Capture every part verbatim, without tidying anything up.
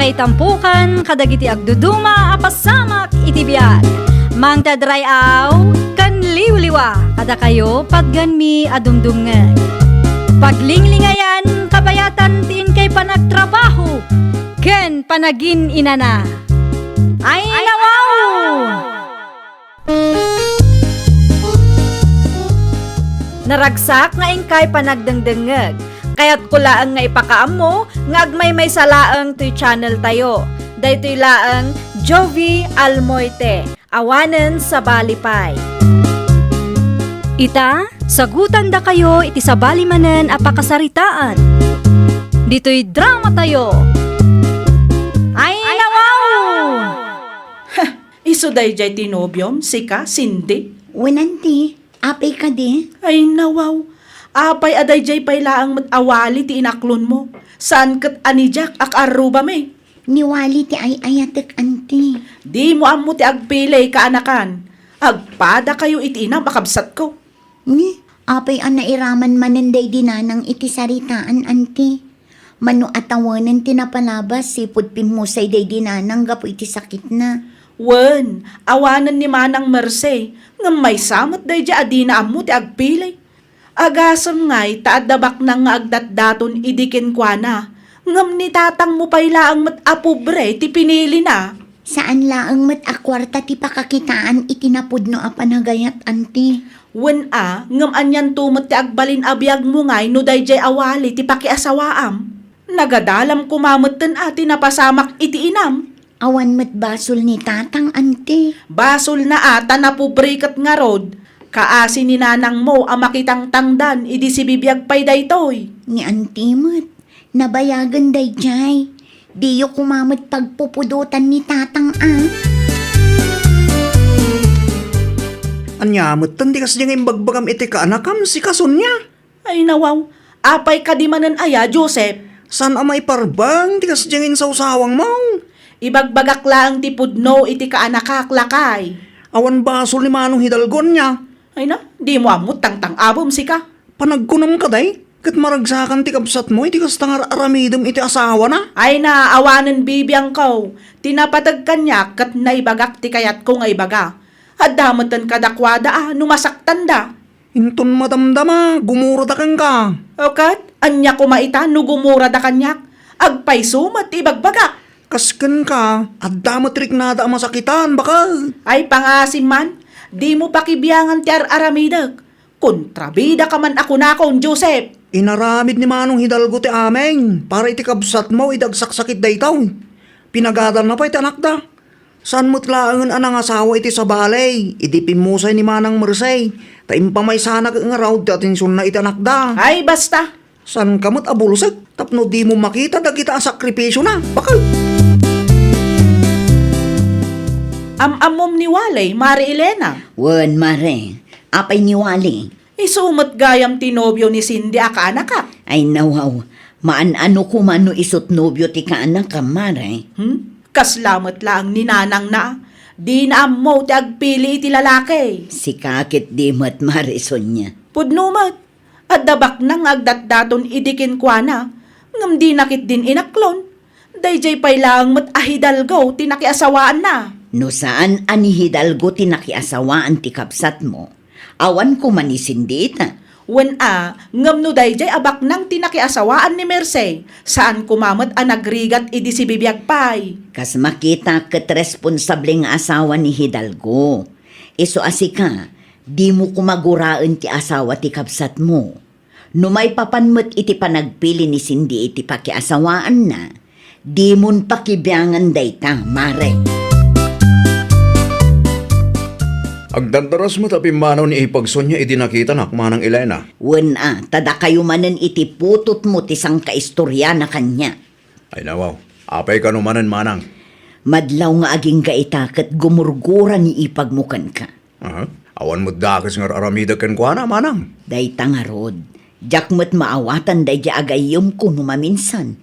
Itampukan kadagiti agduduma a pasamak iti biag. Mangted ray-aw ken liwliwa kadakayo patganmi a dumdumngeg. Paglinglingayan kabayatan ti inkay panagtrabaho ken panagin-inana. Ay, nawaw! Naragsak nga inkay panagdengdengngeg. Kayatko laeng nga ipakaammo nga agmaymaysa laeng toy channel tayo. Daytoy laeng Jovie Almoite, awanen sabali pay. Ita, sagutandakayo iti sabali manen a pakasaritaan. Ditoy drama tayo. Ay, nawaw! Isu daydiay ti nobiom, sika, Cindy? Wen, anti. Apay kadi? Ay, nawaw. Apay a daydiay pay laeng met a wali ti inaklonmo? Saan ket a ni Jack a kaarrubami? Ni wali ti ay-ayatek, anti. Dimo ammo ti agpili, kaanakan. Agpadakayo iti inam a kabsatko. Ni, apay a nairaman manen daydi nanang iti saritaan, anti? Mano a tawanen ti napalabas, sipud pimmusay daydi nanang gapu iti sakitna. Wen, awanen ni Manang Mercy, ngem maysa met daydi a dina ammo ti agpili. Agasem ngay ta adda baknang nga agdatdaton idi kenkuana, ngem ni tatangmo pay laeng met a pobre ti pinilina. Saan laeng met a kuarta ti pakakitaan iti napudno a panagayat, anti. Wen a, ngem anianto met ti agbalin a biagmo ngay no daydiay a wali ti pakiasawaam? Nagadalam koma metten a ti napasamak iti inam. Awan met basol ni tatang, anti. Basolna a ta napobre ket ngarud. Kaasi ni nanangmo a makitangtangdan idi sibibiag pay daytoy. Ni anti met. Nabayagen daydiay. Diyo koma met pagpupudotan ni tatang, a. Ania metten ti kasdi nga imbagbagam iti kaanakam, sika, Sonia? Ay, nawaw. Apay kadi manen aya, Joseph? Saan a maiparbeng ti kasdi nga insawsawangmo? Ibagbagak laeng ti pudno iti kaanakak, lakay. Awan basol ni Manong Hidalgo, ania? Ay na, dimo ammo tangtang-abem, sika. Panagkunam kadi, ket maragsakan ti kabsatmo iti kasta nga ar-aramidem iti asawana? Ay na, awanen bibiangko. Ti napateg kaniak ket naibagak ti kayatko nga ibaga. Adda metten kadakuada a no masaktanda. Inton madamdama, gumurada kenka. O ket, ania koma ita no gumurada kaniak? Agpayso met ti ibagbagak. Kas kenka, adda met riknada a masakitan, baket. Ay, pangasim man, dimo pakibiangan ti ar-aramidek. Kontrabidaka man a kunakon, Joseph. Inaramid ni Manong Hidalgo ti amin para iti kabsatmo idi agsaksakit daytoy. Pinagadanna pay ti anakda. Saan met laengen a nangasawa iti sabali idi pimmusay ni Manang Mersey, ta impamaysana ket ngarud ti atensionna iti anakda. Ay, basta! Saanka met a bulsek tapno dimo makita dagita a sakripisiona. Baket! Am-ammom ni Wali, Mare Elena? Wen, Mare. Apay ni Wali? Isu met gayam ti nobio ni Cindy a kaanakak. Ay, nawaw. Maan-ano koma no isut nobio ti kaanakam, Mare? Hmm? Kasla met laeng ni nanangna. Dina ammo ti agpili iti lalaki. Sika ket di met, Mare Sonia. Pudno met. Adda baknang nga agdatdaton idi kenkuana, ngem dina ketdin inaklon. Daydiay pay laeng met a Hidalgo ti nakiasawaanna. No saan a ni Hidalgo ti nakiasawaan ti kabsatmo, awan koma ni Cindy ita. Wen a, ngem no daydiay a baknang ti nakiasawaan ni Mercey, saan koma met a nagrigat idi sibibiag pay. Kas makita ket responsable nga asawa ni Hidalgo. Isu a sika, dimo koma guraen ti asawa ti kabsatmo. No maipapan met iti panagpili ni Cindy iti pakiasawaanna, dimon pakibiangan dayta, Mare. Agdardaras met a pimmanaw ni Ipag Sonia idi nakitanak, Manang Elena. Wen a, ta dakayo manen iti putotmo ti sangkaistoryana kaniak. Ay, nawaw. Apay kano manen, Manang? Madlaw nga agingga ita ket gumurgura ni Ipagmo kenka. Aha. Awan met dakes nga ar-aramidek kenkuana, Manang. Dayta ngarud, diak met maawatan daydiay a gayyemko no maminsan.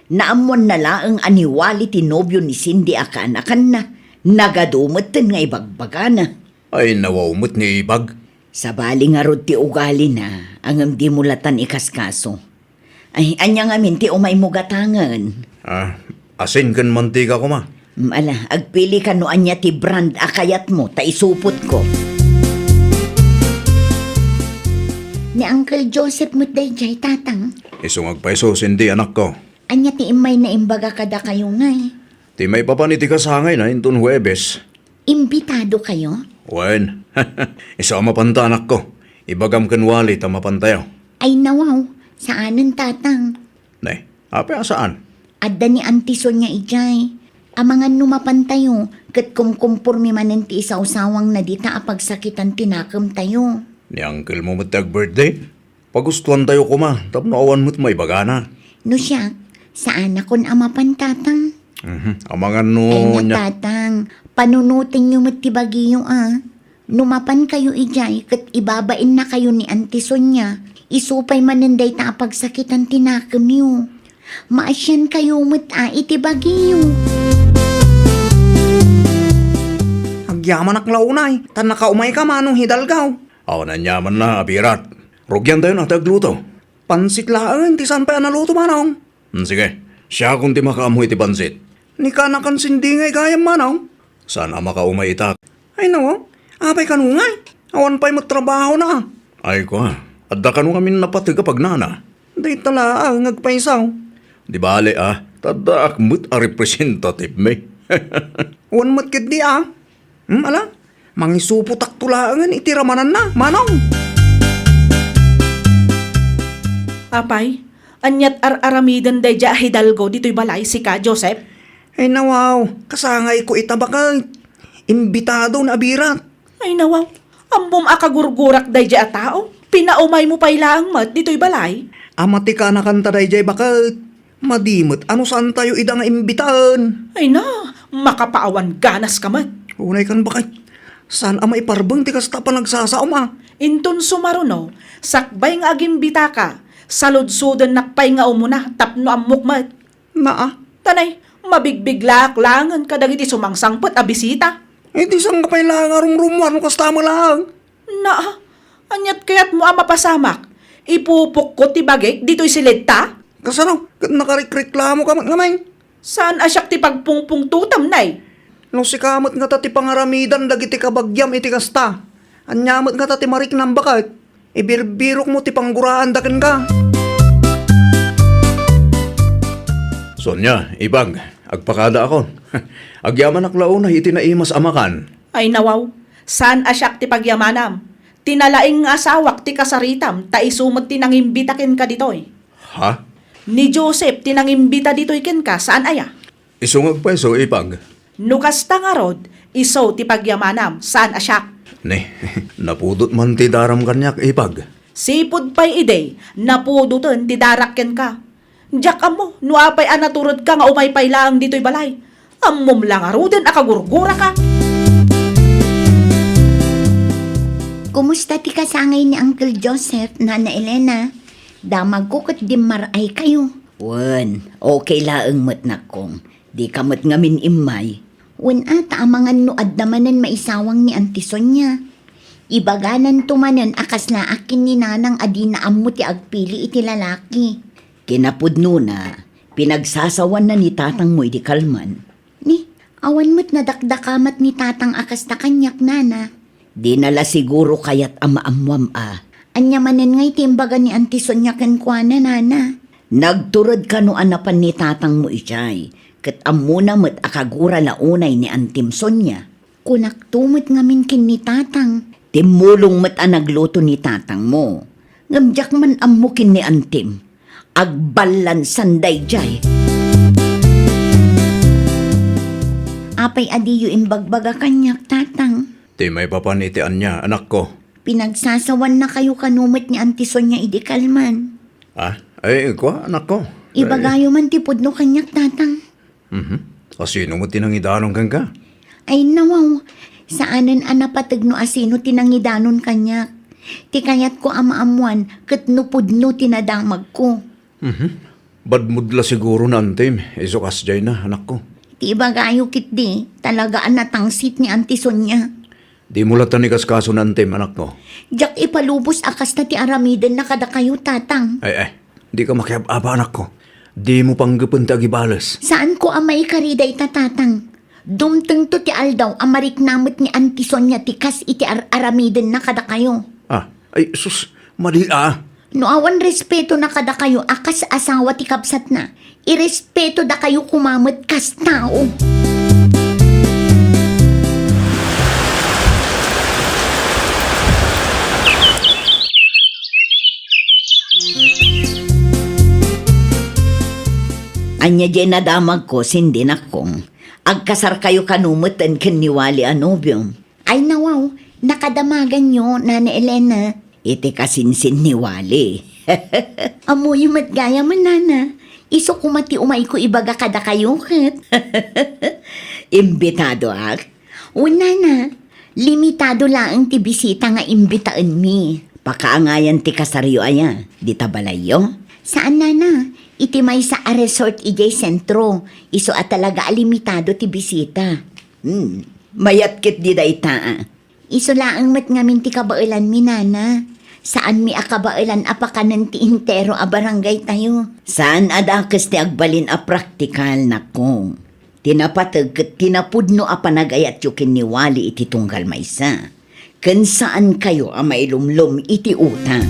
Naammoanna laeng a ni Wally ti nobio ni Cindy a kaanakanna, nagadu metten nga ibagbagana. Ay, nawaw met ni Ipag. Sabali ngarud ti ugalina, ngem dimo latan ikaskaso. Ay, ania ngamin ti umaymo gatangen? Ah, Asin ken mantika koma. Mm, ala, agpili ka no ania ti brand a kayatmo, ta isupotko. Ni Uncle Joseph met daydiay, Tatang. Isu nga agpayso, Cindy, anakko. Ania ti immay na imbaga kadakayo ngay? Ti maipapan iti kasangayna inton Huwebes. Imbitado kayo? Wen. Isu a mapanta, anakko. Ibagam ken wali ta mapantayo. Ay, nawaw. Saanen, Tatang. Ne, apay a saan? Adda ni Auntie Sonia idiay. Amangan no mapantayo, ket kumkumpormi manen ti isawsawangna dita a pagsakitan ti nakemtayo. Ni uncle mo met ti ag-birthday? Pagustuantayo koma tapno awan met maibagana. No siak, saanakon a mapan, Tatang. Mhm. Amangan no Ay na, nya- Tatang, panunotenyo met ti bagiyo, a. No mapankayo idiay ket ibabainnakayo ni Auntie Sonia, isu pay manen dayta a pagsakitan ti nakemyo. Maasiankayo met a iti bagiyo. Agyamanak la unay, ta nakaumayka, Manong Hidalgo. Awan aniamanna, Abirat. Rugiantayon a ti agluto. Pansit laeng ti saan pay a naluto, Manong. Hmm, sige. Siakon ti makaammo iti pansit. Ni kanakan Cindy ngay gayam, Manong. Saan a makaumay ita? Ay, nawaw. Apay kano ngay? Awan pay met trabahona. Ay, kua. Adda kano ngamin napateg a pagnana. Dayta laeng nga agpayso. Di bale, a. Ta addaak met a representative mi. Wen met ketdi, a. Hmm, ala? Mangisupotakto laengen iti ramananna, Manong. Apay, aniat ar-aramiden daydiay a Hidalgo ditoy balay, sika, Joseph? Ay, nawaw, kasangayko ita baket. Imbitado ni Abirat. Ay, nawaw, ammom a kagurgurak daydiay a tao. Pinaumaymo pay laeng met ditoy balay. Ama ti kanakanta daydiay baket. Madi met a no saantayo ida nga imbitaen. Ay na, makapaawan ganaska met. Unay kan baket. Saan a maiparbeng ti kasta a panagsasaom a. Inton sumaruno, sakbay nga agimbitaka, saludsodennak pay nga umuna tapno ammok met. Naa. Tanay, mabigbiglaak laengen kadagiti sumangsangpet a bisita. Iti sangkapay laeng a rumrumuar no kasta met laeng. Naa, aniat kayatmo a mapasamak? Ipupokko ti bagik ditoy silidta? Kasano? Ket nakarikreklamoka met ngamin? Saan a siak ti pagpungpungtotam, nay? No sika met ngata ti pangaramidan dagiti kabagiam iti kasta, ania met ngata ti mariknam baket? Ibirbirokmo ti pangguraanda kenka. Sonia, Ipag, agpakadaakon. Agyamanak la unay iti naimas a makan. Ay, nawaw, saan a siak ti pagyamanam. Ti nalaing nga asawak ti kasaritam, ta isu met ti nangimbita kenka ditoy. Ha? Ni Joseph ti nangimbita ditoy kenka, saan aya? Isu nga agpayso, Ipag. No kasta ngarud, isu ti pagyamanam, saan a siak. Ne, napudot man ti daram kaniak, Ipag. Sipud pay idi, napudoten ti darak kenka. Diak ammo no apay a naturedka nga umay pay laeng ditoy balay. Ammom la ngaruden a kagurguraka. Kumusta ti kasangay ni Uncle Joseph, Nana Elena? Damagko ket dimmar-ay kayo. Wen, okay laeng met, nakkong. Dika met ngamin immay. Wen, a, ta amangan no adda manen maisawang ni Auntie Sonia. Ibagananto manen a kaslaak ken ni Nanang a dina ammo ti agpili iti lalaki. Kinapudnona, pinagsasawanna ni tatangmo idi kalman. Ni, awan met nadakdakamat ni tatang a kasta kaniak, nana. Dina la siguro kayat a maammoam a. Ania manen ngay ti imbaga ni Auntie Sonia kenkuana, nana? Nagtured kano a napan ni tatangmo idiay, ket ammona met a kagura la unay ni Antim Sonia. Kunakto met ngamin ken ni tatang. Timmulong met a nagluto ni tatangmo. Ngem diak man ammo ken ni Antim. Agballansan daydiay. Apay a diyo imbagbaga kaniak, tatang? Ti maipapan iti ania, anakko? Pinagsasawannakayo kano met ni Auntie Sonia idi kalman. Ah, ay, kua, anakko. Ibagayo man ti pudno kaniak, tatang. Mhm. Asino met ti nangidanon kenka? Ay, nawaw. Saanen a napateg no asino ti nangidanon kaniak. Ti kayatko a maammoan ket no pudno ti nadamagko. Mhm. Badmod la siguro ni Antim, isu kasdiay na, anakko. Ti ibagayo ketdi, talaga a natangsit ni Auntie Sonia. Dimo latta ikaskaso ni Antim, anakko. Diak ipalubos a kasta ti aramidenna kadakayo, tatang. Ay, ay, dika makiab-aba, anakko. Dimo panggepen ti agibales. Saanko a maikari dayta, Tatang. Dumtengto ti aldaw a marikna met ni Auntie Sonia ti kas iti ar-aramidenna kadakayo. Ah, ay, sus, madi a. No awan respetona kadakayo a kas asawa ti kabsatna, irespeto dakayo koma met kas tao. Ania diay nadamagko, Cindy, nakong? Agkasarkayo kano metten ken ni Wally a nobiom? Ay, nawaw, nakadamaganyo, Nana Elena. Iti kasinsin ni Wally. Ammoyo met gayam, Nana. Isu koma ti umayko ibaga kadakayo ket. Imbitadoak? Wen, Nana. Limitado laeng ti bisita nga imbitaenmi. Pakaangayan ti kasaryo aya, dita balayyo? Saan, Nana. Iti maysa a resort idiay sentro. Isu a talaga a limitado ti bisita. Hmm, mayat ketdi dayta, a. Isu laeng met ngamin ti kabaelanmi, Nana. Saanmi a kabaelan a pakanen ti entero a barangaytayo. Saan a dakes ti agbalin a praktikal, nakong. Ti napateg ket ti napudno a panagayatyo ken ni Wally iti tunggal maysa. Ken saankayo a mailumlom iti utang.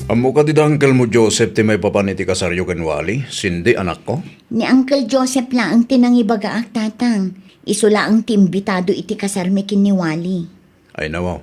Ammo kadi da Uncle mo Joseph ti maipapan iti kasaryo ken Wally, Cindy, anakko? Ni Uncle Joseph laeng ti nangibagaak, Tatang. Isu laeng ti imbitado iti kasarmi ken ni Wally. Ay, nawaw.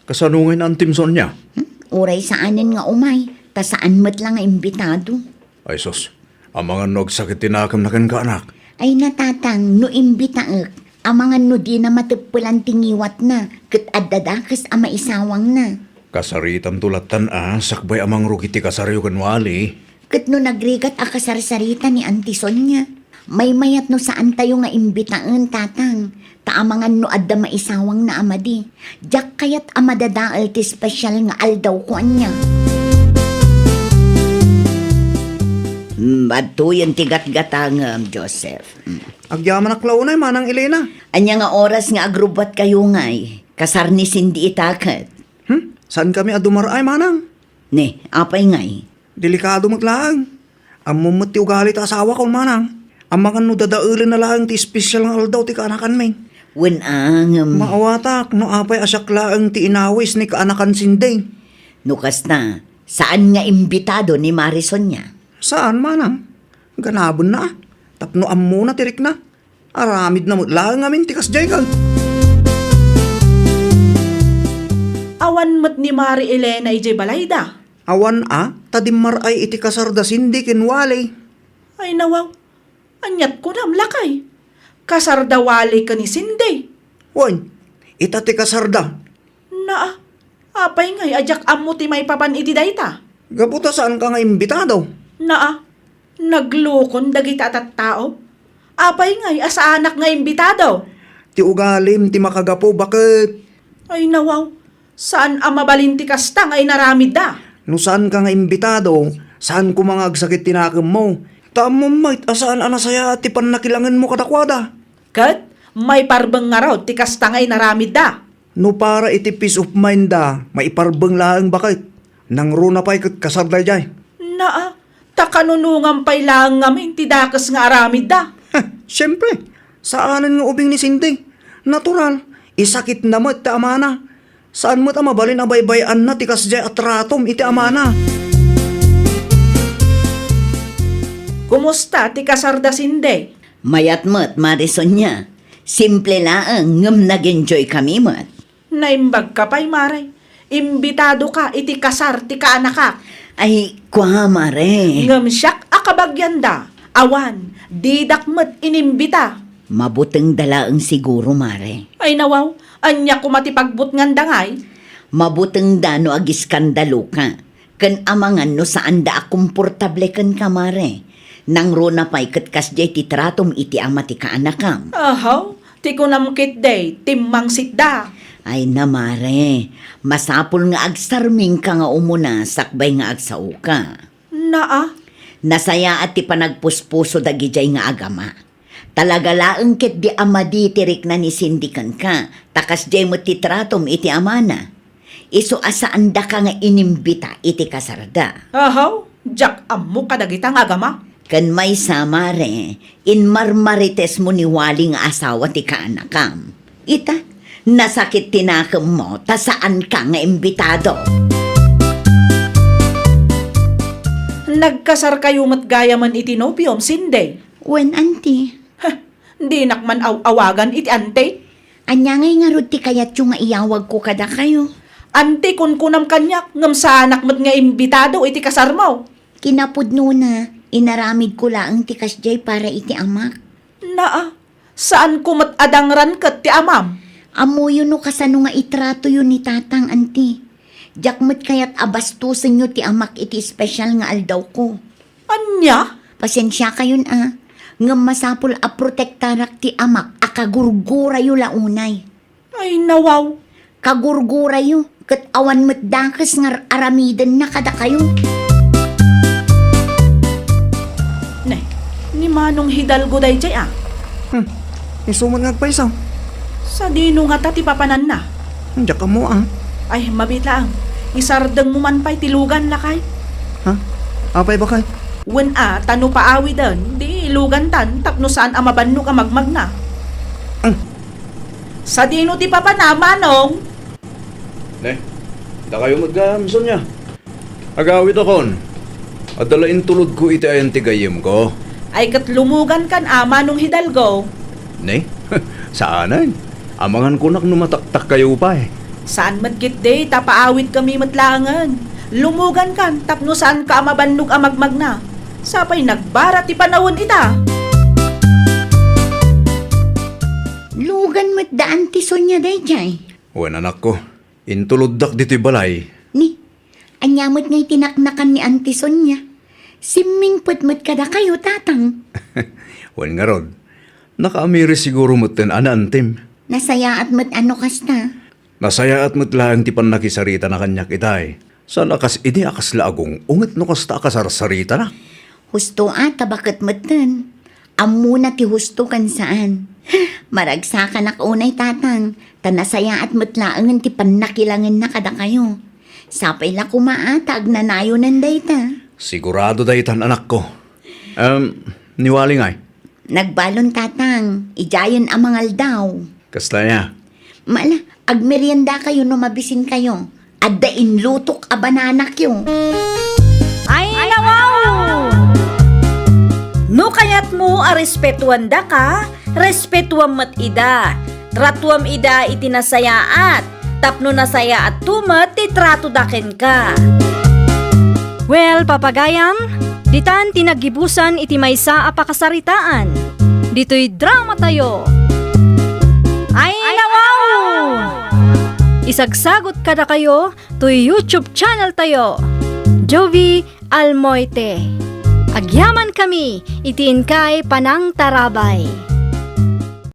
Kasano ngay ni Auntie Sonia? Hmm? Uray saanen nga umay, ta saan met la nga imbitado. Ay, sus. Amangan no agsakit ti nakemna kenka, anak. Ay, na, Tatang, no imbitaek, amangan no dina mateppelan ti ngiwatna, ket adda dakes a maisawangna. Kasaritanto lattan a, sakbay a mangrugi ti kasaryo ken Wally. Ket no nagrigat a kasarsarita ni Auntie Sonia, maymayat no saantayo nga imbitaen, Tatang, ta amangan no adda maisawangna a madi. Diak kayat a madadael ti special nga aldawko ania. Hmm, adtoyen ti gatgatangem, Joseph. Hmm. Agyamanak la unay, Manang Elena. Ania nga oras nga agrubbuatkayo ngay? Kasar ni Cindy ita ket. Hmm? Saankami a dumar-ay, Manang? Ne, apay ngay? Delikado met laeng. Ammom met ti ugali ta asawakon, Manang. Amangan no dadaelenna laeng ti espesyal nga aldaw ti kaanakanmi. Wen a, ngem. Maawatak no apay a siak laeng ti inawis ni kaanakan Cindy. No kasta, saan nga imbitado ni Mari Sonia? Saan, Manang. Ganabenna, a. Tapno ammona ti rikna. Aramidna met laeng ngamin ti kasdiay ket. Awan met ni Mari Elena idiay balayda? Awan a, ta dimmar-ay iti kasarda Cindy ken Wally. Ay, nawaw. Aniat kunam, lakay? Kasarda Wally ken ni Cindy? Wen, ita ti kasarda. Naa, apay ngay a diak ammo ti maipapan iti dayta? Gapu ta saanka nga imbitado. Naa, naglukon dagiti a tattao. Apay ngay a saanak nga imbitado? Ti ugalim ti makagapu, baket. Ay, nawaw, saan a mabalin ti kasta nga inaramidda. No saanka nga imbitado, saan koma nga agsakit ti nakemmo. Ta ammom met a saan a nasayaat ti pannakilangenmo kadakuada. Ket maiparbeng ngarud ti kasta nga inaramidda. No para iti peace of mind da, maiparbeng laeng baket. Nangruna pay ket kasar daydiay. Naa, ta kanunongan pay laeng ngamin ti dakes nga aramidda. Heh, siempre, saanen nga ubing ni Cindy. Natural, isakitna met ti amana. Saan met a mabalin a baybay-anna ti kasdiay a tratom iti amana. Kumusta ti kasarda, Cindy? Mayat met, Mari Sonia. Simple laeng, ngem nag-enjoy kami met. Naimbagka pay, Mare. Imbitadoka iti kasar ti kaanakak. Ay, kua, Mare. Ngem siak a kabagianda, awan, didak met inimbita. Mabutengda laeng siguro, Mare. Ay, nawaw, ania koma ti pagbutnganda ngay? Mabutengda no agiskandaloka. Ken amangan no saanda a komportable kenka, Mare. Nangruna pay ket kasdiay ti tratom iti ama ti kaanakam. Ahaw, ti kunam ketdi, timmangsitda. Ay na, Mare, masapul nga agsarmingka nga umuna sakbay nga agsaoka. Naa. Nasayaat ti panagpuspuso dagidiay nga agama. Talaga laeng ketdi a madi ti rikna ni Cindy kenka, ta kasdiay met ti tratom iti amana. Isu a saandaka nga inimbita iti kasarda. Ahaw, diak ammo kadagita nga agama. Ken maysa, mare, inmarmaritesmo ni Wali nga asawa ti kaanakam. Ita, nasakit ti nakemmo ta saanka nga imbitado. Nagkasarkayo met gayamen iti nobiom, Sinday? Wen, anti. Heh, dinak man aw-awagan iti anti. Ania ngay ngarud ti kayatyo nga iyawagko kadakayo? Anti, kunkunam kaniak, ngem saanak met nga imbitado iti kasarmo. Kinapudnona, inaramidko laeng ti kasdiay para iti amak. Naa, saanko met a dangran ket ti amam. Ammoyo no kasano nga itratoyo ni Tatang, anti. Diak met kayat a bastosenyo ti amak iti espesyal nga aldawko. Ania? Pasensiakayon a, ngem masapul a protektarak ti amak a kagurgurayo la unay. Ay, nawaw. Kagurgurayo, ket awan met dakes nga ar-, aramidenna kadakayo. Ne, ni Manong Hidalgo daydiay a. Hmm, isu met nga agpayso. Sadino ngata ti papananna? Diak ammo a. Ay, mabiit laeng. Isardengmo man pay ti lugan, lakay. Ha? Apay, bakay? Wen a, ta no paawiden, di ilugantan tapno saan a mabannog a magmagna. Hmm. Sadino ti papanna, Manong? Ne, dakayo met gayam, Sonia. Agawidakon. Adda la intulodko iti ayan ti gayyemko. Ay, ket lumugankan a, Manong Hidalgo. Ne? Saanen. Amangan kunak no mataktakkayo pay. Saan met ketdi, ta paawidkami met laengen. Lumugankan tapno saanka a mabannog a magmagna. Sapay nagbara ti panawen ita. Lugan met da Auntie Sonia daydiay. Wen, anakko, intuloddak ditoy balay. Ni, ania met ngay ti naknakan ni Auntie Sonia? Simmingpet met kadakayo, Tatang. Wen ngarud, nakaamiri siguro metten a naantim. Nasayaat met a no kasta. Nasayaat met laeng ti pannakisaritana kaniak itay. Saan a kas idi a kasla agung-unget no kasta a kasarsaritana. Husto a, ta baket metten. Ammona ti husto ken saan. Maragsakanak unay, Tatang, ta nasayaat met laengen ti pannakilangenna kadakayo. Sapay la koma a ta agnanayonen dayta. Sigurado daytan, anakko. Em, ni Wali ngay? Nagbalon, Tatang, idiayen a mangaldaw. Kasta aya? Mala, agmeriendakayo no mabisinkayo. Adda inlutok a bananakyo. Ay, nawaw! No kayatmo a respetuandaka, respetuam met ida. Tratuam ida iti nasayaat, tapno nasayaatto met ti tratoda kenka. Well, papagayam, ditan ti naggibusan iti maysa a pakasaritaan. Ditoy dramatayo. Ay, nawaw! Isagsagot kadakayo toy YouTube channel tayo, Jovie Almoite. Agyaman kami iti inkay panangtarabay.